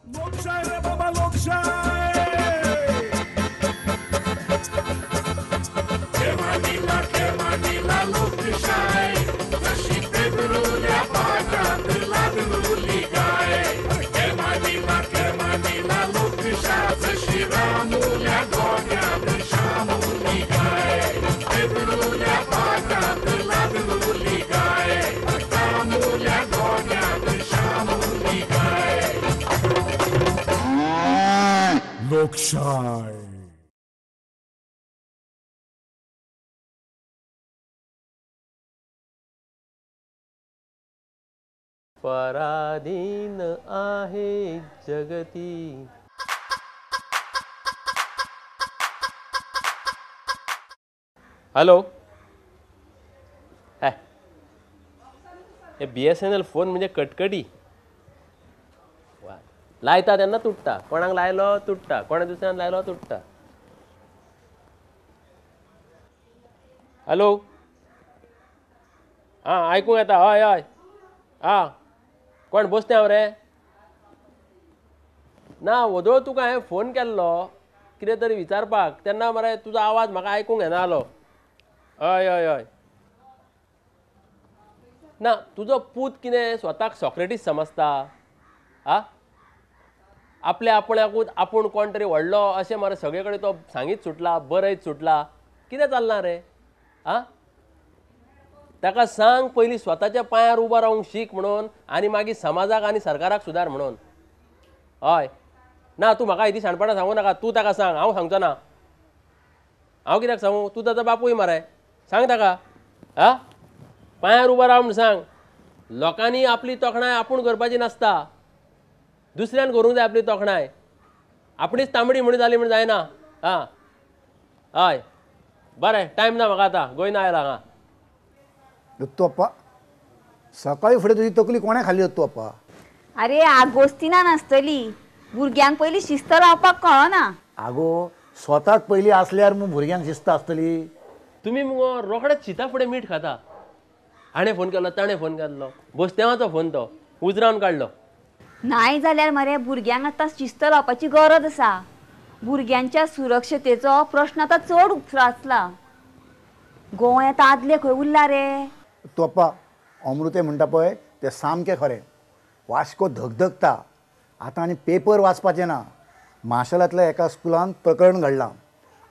लोकशाय रे बाबा लोकशाय. केमानिला लोकशाय जशी पेदरुल्या पाटांत लागलुली गाय. केमानिला केमानिला लोकशाय जशी रामुल्या गोट्यांत शामुली गाय. पेदरुल्या पाटांत लागलुली गाय. रामुल्या गोट्यांत शामुली गाय. लोकशाय. पराधीन आहे जगती. हॅलो, हे BSNL phone म्हणजे कटकटी. लायता तेन्ना तुट्टा, कोणाक लायलो तुट्टा, कोणा दुसऱ्यान लायलो तुट्टा. हॅलो, आं आयकूंक येता? हय हय. आं कोण बसते हांव रे? ना वोदोळ तुका हांवें फोन केल्लो कितें तरी विचारपाक, तेन्ना मरे तुजो आवाज म्हाका आयकूंक येना जालो. हय हय हय. ना तुजो पूत कितें स्वताक सॉक्रेटीस समजता? आं आपल्या आपणाकूच आपूण कोण तरी व्हडलो अशें मरे सगळे कडेन तो सांगीत सुटला, बरयत सुटला. कितें चल्लां रे? आं ताका सांग पयलीं स्वताच्या पांयार उबो रावंक शीक म्हणून, आनी मागीर समाजाक आनी सरकाराक सुदार म्हणून. हय. ना तूं म्हाका इतली शाणपणां सांगू नाका, तूं ताका सांग, हांव सांगचो ना. हांव कित्याक सांगू? तूं ताचो बापूय मरे, सांग ताका. आं पांयार उबो राव म्हूण सांग. लोकांनी आपली तोखणाय आपूण करपाची नासता, दुसऱ्यान करूंक जाय आपली तोखणाय. आपणीच तांबडी म्हूण जाली म्हूण जायना. आं हय बरें, टायम ना म्हाका आतां, गोंयना आयला हांगा. दत्तू अप्पा, सकाळी फुडें तुजी तकली कोणें खाली दत्तू अप्पा? अरे आगोस्तिना नासतली, भुरग्यांक पयलीं शिस्त लावपाक कळना. आगो स्वताक पयलीं आसल्यार मग भुरग्यांक शिस्त आसतली. तुमी मुगो रोखडेच शिता फुडें मीठ खाता. हाणें फोन केलो, ताणें फोन केल्लो, बोस्त्यांवाचो फोन तो उजरावन काडलो. नाय जाल्यार मरे भुरग्यांक आतां शिस्त लावपाची गरज आसा. भुरग्यांच्या सुरक्षतेचो प्रश्न आतां चड उप्रासला. गोंय आतां आदलें खंय उरला रे? तोप्पा अमृतें म्हणटा पळय तें सामकें खरें. वास्को धगधगता आतां आनी पेपर वाचपाचें ना. माशेलांतल्या एका स्कुलांत प्रकरण घडलां.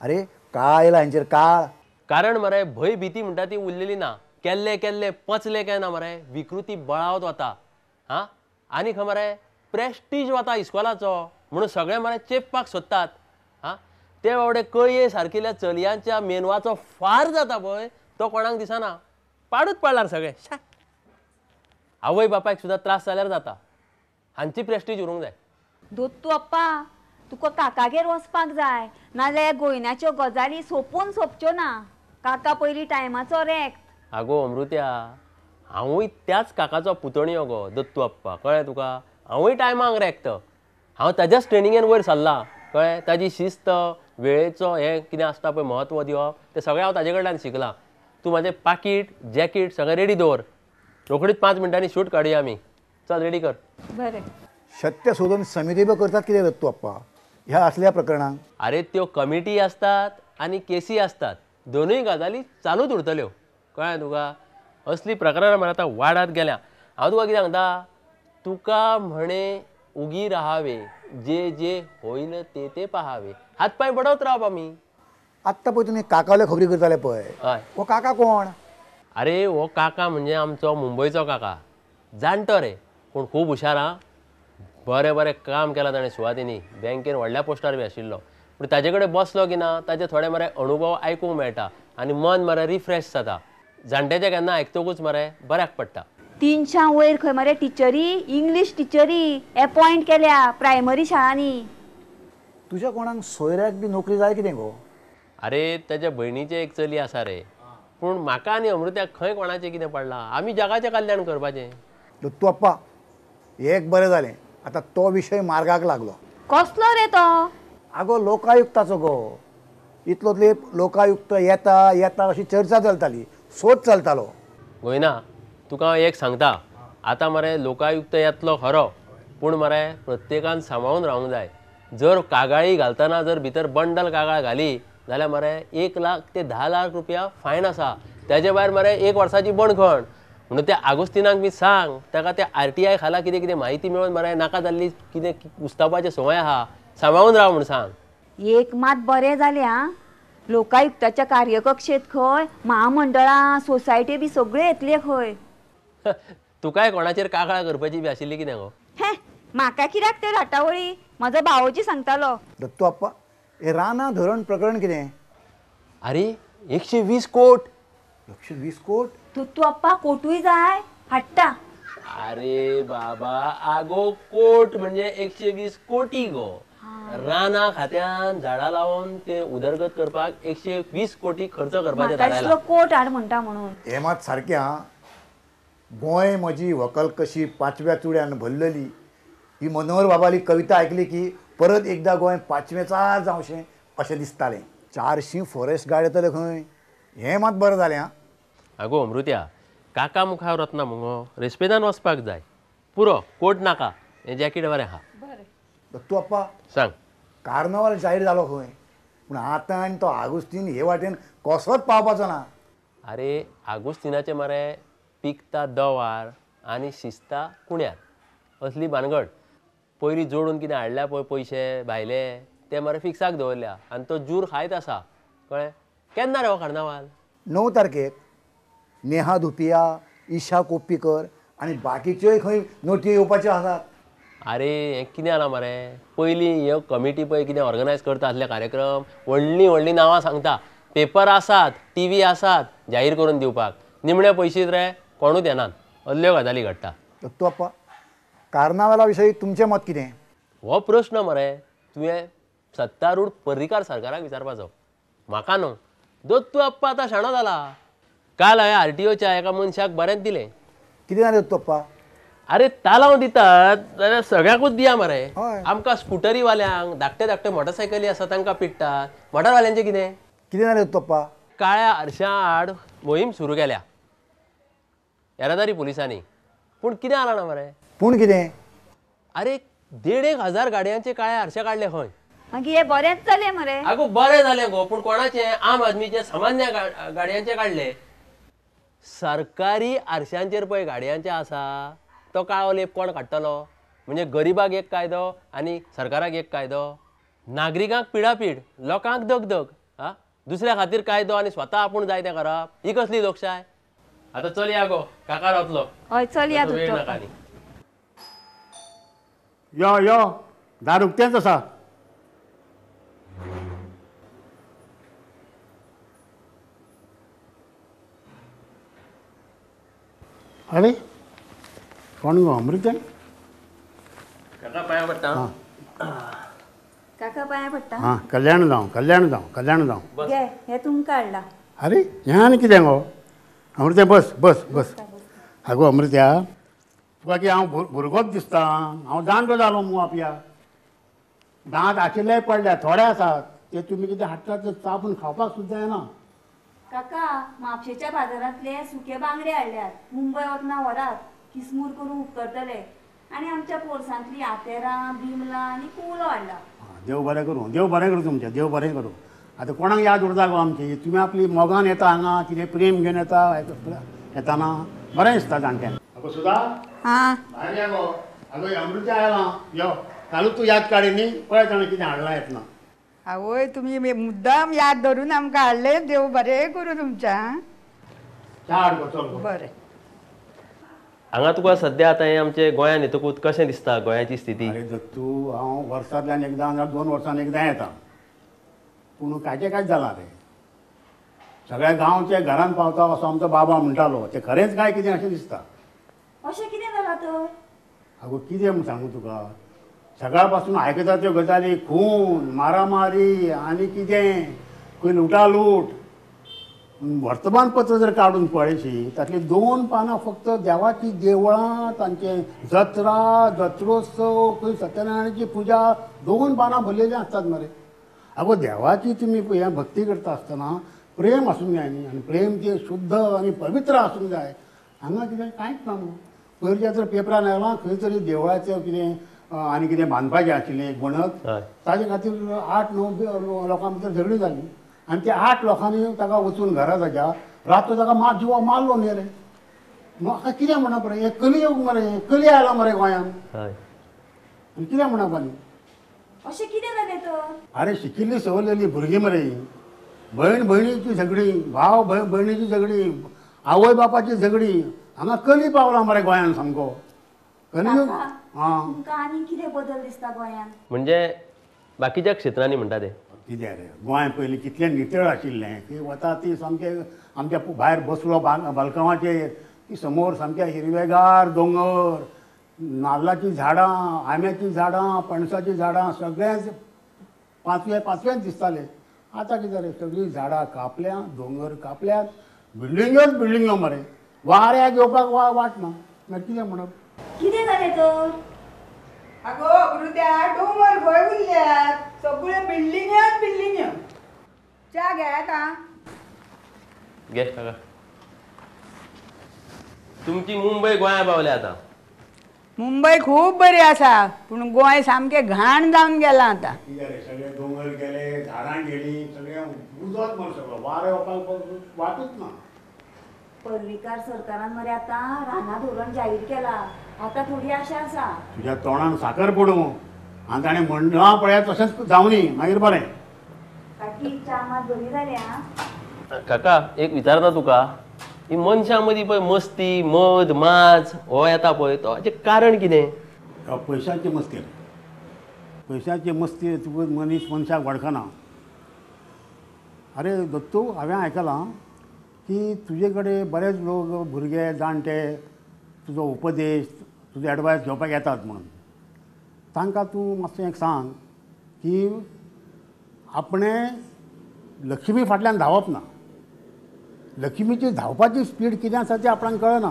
अरे काळ आयला हेंचेर काळ. कारण मरे भंय भीती म्हणटा ती उरलेली ना. केल्ले केल्ले पचले काय ना मरे विकृती बळावत वता. हां आनी खंय मरे प्रेस्टीज वता इस्कोलाचो, म्हणून सगळे मरे चेपपाक सोदतात. हां ते बावडे कळये सारकिल्या चलयांच्या मेनवाचो फार जाता पळय, तो कोणाक दिसना. पाडूच पडलार सगळे. आवय बापायक सुद्दां त्रास जाल्यार जाता. हांची प्रेस्टीज उरूंक जाय. दत्तू अप्पा तुका काकागेर वचपाक जाय, नाजाल्यार गोयनाच्यो गजाली सोंपून सोंपच्यो ना. काका पयलीं टायमाचो रेक्त. आगो अमृत्या, हांवूय त्याच काकाचो पुतणयो गो दत्तू अप्पा, कळ्ळें तुका? हांवूय टायमाक रेक्त. हांव ताज्याच ट्रेनिंगेन वयर सरलां, कळ्ळें? ताजी शिस्त, वेळेचो हें कितें आसता पळय म्हत्व दिवप, तें सगळें हांव ताजे कडल्यान शिकलां. तूं म्हाजें पाकीट जॅकीट सगळें रेडी दवर, रोखडीच 5 मिनटांनी शूट काडुया आमी. चल रेडी कर. बरें. सत्य शोधन समिती बी करतात कितें दत्तू अप्पा ह्या असल्या प्रकरणांक? अरे त्यो कमिटी आसतात आनी केसी आसतात, दोनूय गजाली चालूच उरतल्यो, कळ्ळें तुका? असली प्रकरणां म्हळ्यार आतां वाडत गेल्या. हांव तुका कितें सांगता, तुका म्हणे उगी राहावे, जे जे होईल ते ते पहावे. हात पांय बडवत रावप आमी. आत्तां पळय तुमी काकाले खबरी करताले पळय, हय. हो काका कोण? अरे हो काका म्हणजे आमचो मुंबयचो काका, जाणटो रे, पूण खूब हुशार. आं बरें बरें काम केलां ताणें सुवातींनी, बँकेन व्हडल्या पोस्टार बी आशिल्लो. पूण ताजे कडेन बसलो की ना ताजे थोडे मरे अणुभव आयकूंक मेळटा आनी मन मरे रिफ्रेश जाता. जाणट्याचें केन्ना आयकतकूच मरे बऱ्याक पडटा. 300 वयर खंय मरे टिचरी, इंग्लीश टिचरी एपॉयंट केल्या प्रायमरी शाळांनी. तुज्या कोणाक सोयऱ्याक बी नोकरी जाय कितें गो? अरे ताच्या भयणीचें एक चली आसा रे, पूण म्हाका आनी अमृत्याक खंय कोणाचें कितें पडलां? आमी जगाचें कल्याण करपाचें. दत्तू अप्पा एक बरें जालें, आतां तो विशय मार्गाक लागलो. कसलो रे तो? आगो लोकायुक्ताचो गो. इतलो तेंप लोकायुक्त येता येता अशी चर्चा चलताली, सोद चलतालो. गोयना तुका हांव एक सांगता, आतां मरे लोकायुक्त येतलो खरो, पूण मरे प्रत्येकान सांबाळून रावंक जाय. जर कागाळी घालतना जर भितर बंडल कागाळ घाली जाल्यार मरे 1 लाख ते 10 लाख रुपया फायन आसा. तेजे भायर मरे 1 वर्साची बंदखण. म्हणून त्या आगोस्तिनाक बी सांग ताका त्या RTI खाला कितें कितें म्हायती मेळोवन मरे नाका जाल्ली कितें उस्तावपाचें संवय आहा, सांबाळून राव म्हूण सांग. एक मात बरें जालें आं, लोकायुक्ताच्या कार्यकक्षेत खंय महामंडळां सोसायटी बी सगळे येतले खंय. तुकाय कोणाचेर कागाळ करपाची बी आशिल्ली कितें गो? हे म्हाका कित्याक ते राटावळी, म्हजो भावोजी सांगतालो. दत्तू आप्पा, हे राना धरण प्रकरण कितें? अरे 120 कोट. 120 कोट? दत्तू आप्पा कोटूय जाय हाडटा. अरे बाबा आगो कोट म्हणजे 120 कोटी गो. राना खात्यान झाडां लावन ते उदरगत करपाक 120 कोटी खर्च करपाचे थारायला. कोट हाड म्हणटा म्हणून हे मात सारकें आं. गोंय म्हजी व्हंकल कशी पांचव्या चुड्यान भरलेली ही मनोहर बाबाली कविता आयकली की परत एकदां गोंय पांचवेचार जावचें अशें दिसतालें. 400 फॉरेस्ट गार्ड येतले खंय, हें मात बरें जालें आं. आगो अमृत्या, काका मुखार वतना मुगो रेस्पेदान वचपाक जाय. पुरो कोट नाका, हें जॅकेट बरें आहा. दत्तू आप्पा सांग, कार्नवाल जाहीर जालो खंय, पूण आतां आनी तो आगुस्तीन हे वाटेन कसोच पावपाचो ना. अरे आगुस्तिनाचें मरे पिकता दवार आनी शिजता कुण्यार असली भानगड. पयलीं जोडून कितें हाडल्या पळय पयशे भायले ते मरे फिक्साक दवरल्या आनी तो जूर खायत आसा. कळ्ळें? केन्ना रे हो कार्नावाल? 9 तारखेक. नेहा धुपिया, ईशा कोप्पीकर आनी बाकीच्योय खंय नोटी येवपाच्यो आसात. अरे हें कितें जालां मरे, पयलीं ह्यो कमिटी पळय कितें ऑर्गनायज करता असले कार्यक्रम, व्हडलीं व्हडलीं नांवां सांगता, पेपर आसात, TV आसात जाहीर करून दिवपाक. निमणे पयशे रे कोणूच येनात, असल्यो गजाली घडटा. दत्तू आप्पा, कार्नावाला विशयी तुमचें मत कितें? हो प्रश्न मरे तुवें सत्तारूढ पर्रीकार सरकाराक विचारपाचो, म्हाका न्हू. दत्तू आप्पा आतां शाणो जाला. काल हांवें RTOच्या एका मनशाक बरेंच दिलें. कितें जालें दत्तू आप्पा? अरे तालांव दितात जाल्यार सगळ्यांकूच दिया मरे. आमकां स्कुटरीवाल्यांक, धाकटे धाकटे मोटरसायकली आसा तांकां पिडटात, मोटरवाल्यांचें कितें? कितें जालें दत्तू आप्पा? काळ्या आरशां आड मोहीम सुरू केल्या येरादारी पुलिसांनी, पूण कितें जालां ना मरे? पूण कितें? अरे 1,500 गाडयांचे काळे आरशे काडले खंय. मागीर हे बरेंच जालें मरे. आगो बरें जालें गो, पूण कोणाचे? आम आदमीचे, सामान्य गाडयांचे काडले. सरकारी आरशांचेर पळय गाडयांचे आसा तो काळो लेप कोण काडटलो? म्हणजे गरिबाक एक कायदो आनी सरकाराक एक कायदो. नागरिकांक पिडापीड, लोकांक दगदग. हा, दुसऱ्या खातीर कायदो आनी स्वता आपूण जाय तें करप, ही कसली लोकशाय? आतां चल या गो, काका रावतलो. हय चल या. वेळ नाका न्ही. यो यो, दार उक्तेंच आसा. अरे कोण गो? अमृतें? काका पांयां पडटा. काका पांयां पडटा. हां, कल्याण जावं, कल्याण जावं, कल्याण जावं. घे, हें तुमकां हाडलां. अरे हें आनी कितें गो अमृतें? बस बस बस. आगो अमृत्या, तुका की हांव भुरगोच दिसता? हांव जाणटो जालो मुगो आपया. दांत आशिल्लेय पडल्या, थोडे आसात ते तुमी कितें हाडटात ते चाबून खावपाक सुद्दां येना. काका म्हापशेच्या बाजारांतले सुके बांगडे हाडल्यात, मुंबय वतना व्हरात, किसमूर करून उपकरतले. आनी आमच्या पोरसांतली आतेरां, बिमलां आनी कुवलो हाडला. देव बरें करूं, देव बरें करूं तुमचें, देव बरें करूं. आतां कोणाक याद उरता गो आमची? तुमी आपली मोगान येता हांगा, कितें प्रेम घेवन येता, येताना बरें दिसता जाणट्यांक. आगो सुधा, हां भायर या गो. आगो अमृतें आयलां, यो. कालूच तूं याद काडी न्ही, पळय ताणें कितें हाडलां येतना. आवय तुमी मुद्दाम याद धरून आमकां हाडलें, देव बरें करूं तुमचें. च्या हाड गो, चल गो. बरें. हांगा तुका सद्या आतां हें आमचें गोंयांत येतकूच कशें दिसता गोंयाची स्थिती? अरे दत्तू, हांव वर्सांतल्यान एकदां नाजाल्यार 2 वर्सांन एकदां येता, पूण कांयचें कांयच जालां रे. सगळ्या गांवच्या घरान पावता असो आमचो बाबा म्हणटालो, तें खरेंच काय कितें अशें दिसता. अशें कितें जालां तर? आगो कितें म्हूण सांगू तुका, सगळ्या पासून आयकता त्यो गजाली, खून, मारामारी आनी कितें, खंय लुटालूट. वर्तमानपत्र जर काडून पळयशी तातलीं 2 पानां फक्त देवाची देवळां, तांचे जत्रा, जत्रोत्सव, खंय सत्यनारायणाची पुजा, 2 पानां भरलेलीं आसतात मरे. आगो देवाची तुमी हें भक्ती करता आसतना प्रेम आसूंक जाय न्ही, आनी प्रेम तें शुद्ध आनी पवित्र आसूंक जाय. हांगा कितें कांयच ना न्हू. पयरच्या तर पेपरान आयलां खंय तरी देवळाचें कितें आनी कितें बांदपाचें आशिल्लें एक वणत, ताजे खातीर 8 9 लोकां भितर झगडी जाली आनी त्या 8 लोकांनी ताका वचून घरा ताज्या रातचो ताका जिवा मारलो न्ही रे. म्हाका कितें म्हणप रे, हें कलियोग मरे, कली आयला मरे गोंयांत, आनी कितें म्हणप आनी अशें कितें जालें तर? अरे शिकिल्ली सवरलेली भुरगीं मरे, भयण भयणीची झगडी, भाव भयणीची झगडी, आवय बापाची झगडी, हांगा कली पावला मरे गोंयांत सामको कलियोग. आं, तुमकां आनी कितें बदल दिसता गोंयांत? म्हणजे बाकीच्या क्षेत्रांनी म्हणटा ते कितें रे, गोंय पयलीं कितलें नितळ आशिल्लें की वता ती सामकें आमच्या भायर बसलो बालकांवाचेर की समोर सामक्या हिरवेगार दोंगर, नाल्लाचीं झाडां, आंब्याचीं झाडां, पणसाचीं झाडां, सगळेंच पांचवे पांचवेच दिसताले. आतां कितें जालें, सगळीं झाडां कापल्या, दोंगर कापल्यात, बिल्डिंग्योच बिल्डिंग्यो मरे, वाऱ्याक येवपाक वाट ना. मागीर कितें म्हणप? कितें जालें तर? आगो अमृत्या, दोंगर खंय उरल्यात, सगळ्यो बिल्डिंग्योच बिल्डिंग्यो. च्या घेयात आं. घे काका, तुमची मुंबय गोंया पावल्या आतां. मुंबय खूब बरी आसा, पूण गोंय सामकें घाण जावन गेलां आतां. कितें सगळे दोंगर गेले, झाडां गेली, सगळें उदक मरे, सगळो वारें वपाक वाटूच ना. पर्रीकार सरकारान मरे आतां रानां धोरण जाहीर केलां, आतां थोडी आशा आसा. तुज्या तोंडान साकर पडूं आनी ताणें म्हणलां पळया तशेंच जावनी, मागीर बरें. काकी च्या मात बरी जाल्या. काका एक विचारता तुका, ही मनशां मदीं पळय मस्ती, मद, माज हो येता पळय, तो हाचें कारण कितें? पयशांची मस्ती, पयशांची मस्ती तुका मनीस मनशाक वळखना. अरे दत्तू, हांवें आयकलां की तुजे कडेन बरेच लोक, भुरगे, जाणटे तुजो उपदेश, तुजो एडवायस घेवपाक येतात म्हणून. तांकां तूं मातशें एक सांग की आपणें लक्ष्मी फाटल्यान धांवप ना. लक्ष्मीची धांवपाची स्पीड कितें आसा ती आपणाक कळना.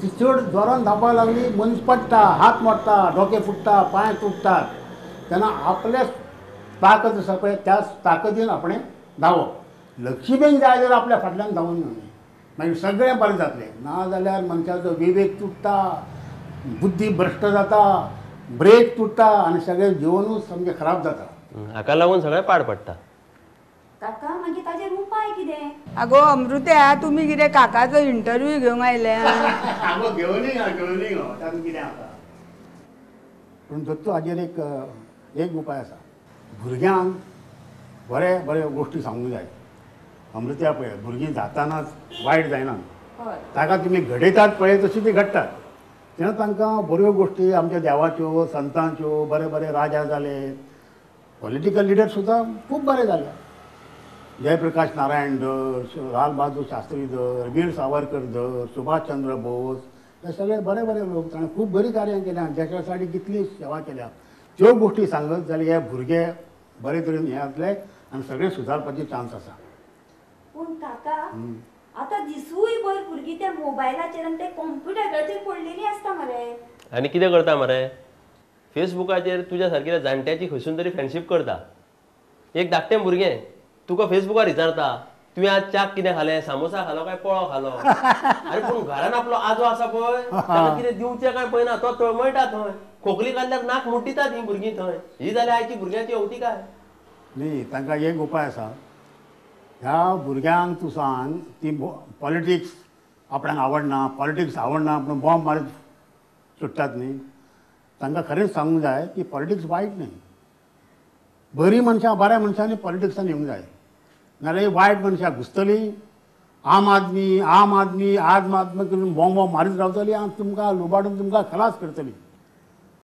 ती चड जोरान धांवपाक लागली, मनीस पडटा, हात मोडटा, डोके फुट्टा, पांय तुट्टात. तेन्ना आपले ताकद आसा पळय त्या ताकदीन आपणें धांवप. लक्ष्मीन जाय जाल्यार आपल्या फाटल्यान धांवून न्हय, मागीर सगळें बरें जातलें. ना जाल्यार मनशाचो विवेक तुट्टा, बुद्धी भ्रश्ट जाता, ब्रेक तुट्टा आनी सगळें जिवनूच सामकें खराब जाता. हाका लागून सगळें पाड पडटा. काका मागीर ताजेर उपाय कितें? आगो अमृत्या, तुमी कितें काकाचो इंटरव्यू घेवंक आयल्या? आगो घेवनी घेवनी तातूंत कितें आसा. पूण दत्तू, हाजेर एक एक उपाय आसा. भुरग्यांक बरे बऱ्यो गोश्टी सांगूंक जाय. अमृत्या पळय, भुरगीं जातानाच वायट जायना, ताका तुमी घडयतात पळय तशी ती घडटात. तेन्ना तांकां बऱ्यो गोश्टी आमच्या देवाच्यो, संतांच्यो, बरे बरे राजा जाले, पॉलिटिकल लिडर सुद्दां खूब बरे जाले. जयप्रकाश नारायण धर, लाल बहादूर शास्त्री धर, वीर सावरकर धर, सुभाष चंद्र बोस, हे सगळे बरे बरे लोक, ताणें खूब बरी कार्यां केल्या, देशासाठी कितली सेवा केल्या. त्यो गोश्टी सांगत जाल्यार हे भुरगे बरे तरेन हें जातले आनी सगळें सुदारपाची चान्स आसा. पूण काका आतां दिसूय भर भुरगीं त्या मोबायलाचेर आनी त्या कंप्युटराचेर पडलेली आसता मरे. आनी कितें करता मरे, फेसबुकाचेर तुज्या सारकेल्या जाणट्याची खंयसून तरी फ्रेंडशीप करता. एक धाकटें भुरगें तुका फेसबुकार विचारता, तुवें आज च्याक कितें खालें, सामोसा खालो काय पोळो खालो? आरे पूण घरान आपलो आजो आसा पळय, ताका कितें दिवचें काय पळयना, तो तळमळटा थंय, खोकली काडल्यार नाक मुड्डितात हीं भुरगीं थंय. ही जाल्यार आयची भुरग्यांची अवतिकाय. न्ही, तांकां एक उपाय आसा. ह्या भुरग्यांक तूं सांग ती पॉलिटिक्स आपणाक आवडना, पॉलिटिक्स आवडना पूण बॉम्ब मारीत सुट्टात न्ही. तांकां खरेंच सांगूंक जाय की पॉलिटिक्स वायट न्ही, बरीं मनशां, बऱ्या मनशांनी पॉलिटिक्सान येवंक जाय. नाजाल्यार वायट मनशां घुसतलीं, आम आदमी आम आदमी आम आदमी करून बॉम्ब बॉम्ब मारीत रावतली आनी तुमकां लुबाडून तुमकां खलास करतली.